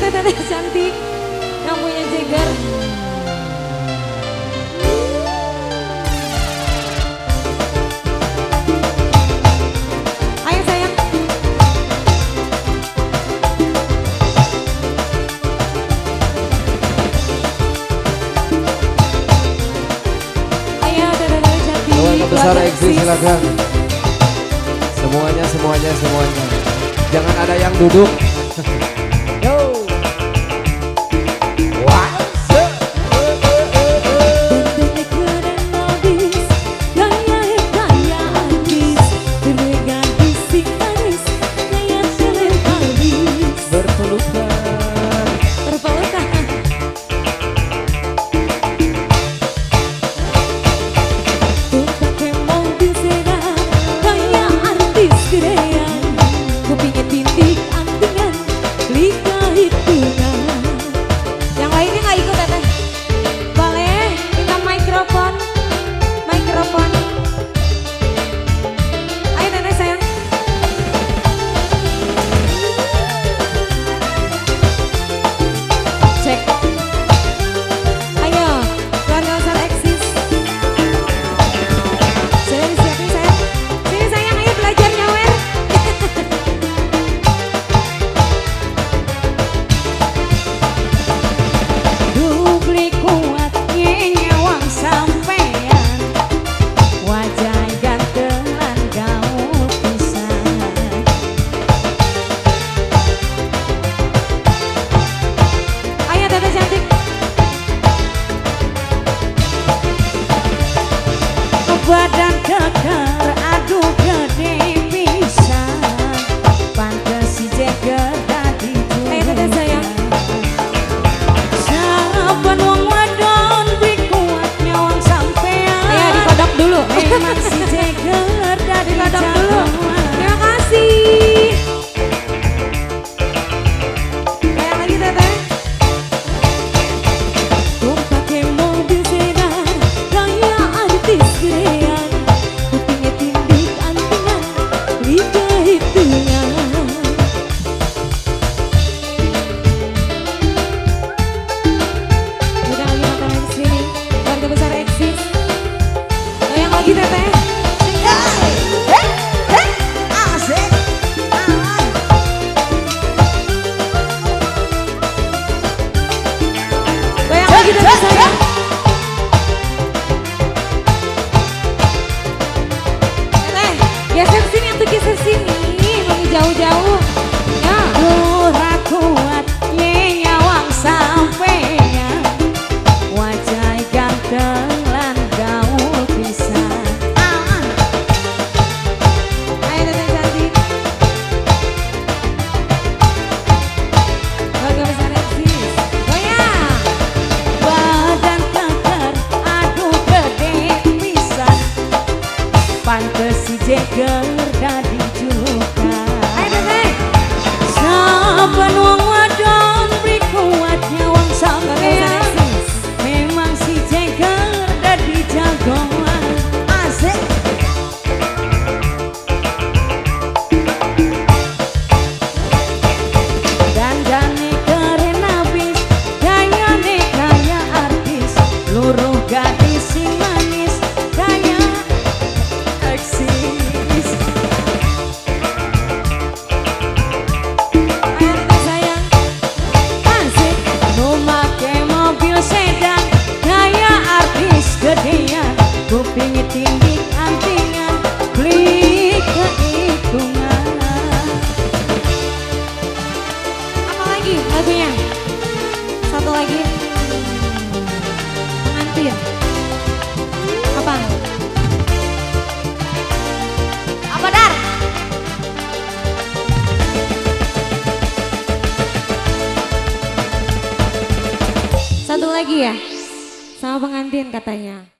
teteh-teteh cantik yang punya jeger. Ayo sayang. Ayo teteh-teteh cantik. Keluarga besar Eksis silakan. Semuanya, semuanya, semuanya. Jangan ada yang duduk. Yo. Badan keker aduh gede pisan, pantes si jeger dadi juara. Saben wong wadon beli kuat nyawang sampean. Ayo dikodok dulu. Memang si jeger dadi dikodok dulu. Terima kasih. Kayak lagi teteh. Pakai mobil sedan kayak artis gedean, kupingnya tindik antingan, liga hitungan. Udah lagi nonton di sini, keluarga besar Eksis. Goyang lagi teteh. Asik. Goyang lagi teteh sayang. Teteh, geser sini atau geser sini, mau jauh-jauh. Ya. Ora kuat nyawang sampean, wajah ganteng lan gaul pisan. Ayo teteh cantik. Keluarga besar Eksis. Goyang. Badan keker aduh gede pisan, pantes si jeger dadi julukan. Ayo teteh. Saben wong wadon beli kuat nyawang Keluarga besar sampean, Eksis. memang si jeger dadi jagoan. Asik. Dandane keren abis, gayane kaya artis, luruh gadis sing manis kaya Eksis. Ayo teteh sayang. Asik. Numake mobil sedan kaya artis gedean, kupinge tindik antingan, beli kehitungan. Apa lagi lagunya? Satu lagi. Pengantin. Apa? Apa Dar? Satu lagi ya? Sama pengantin katanya.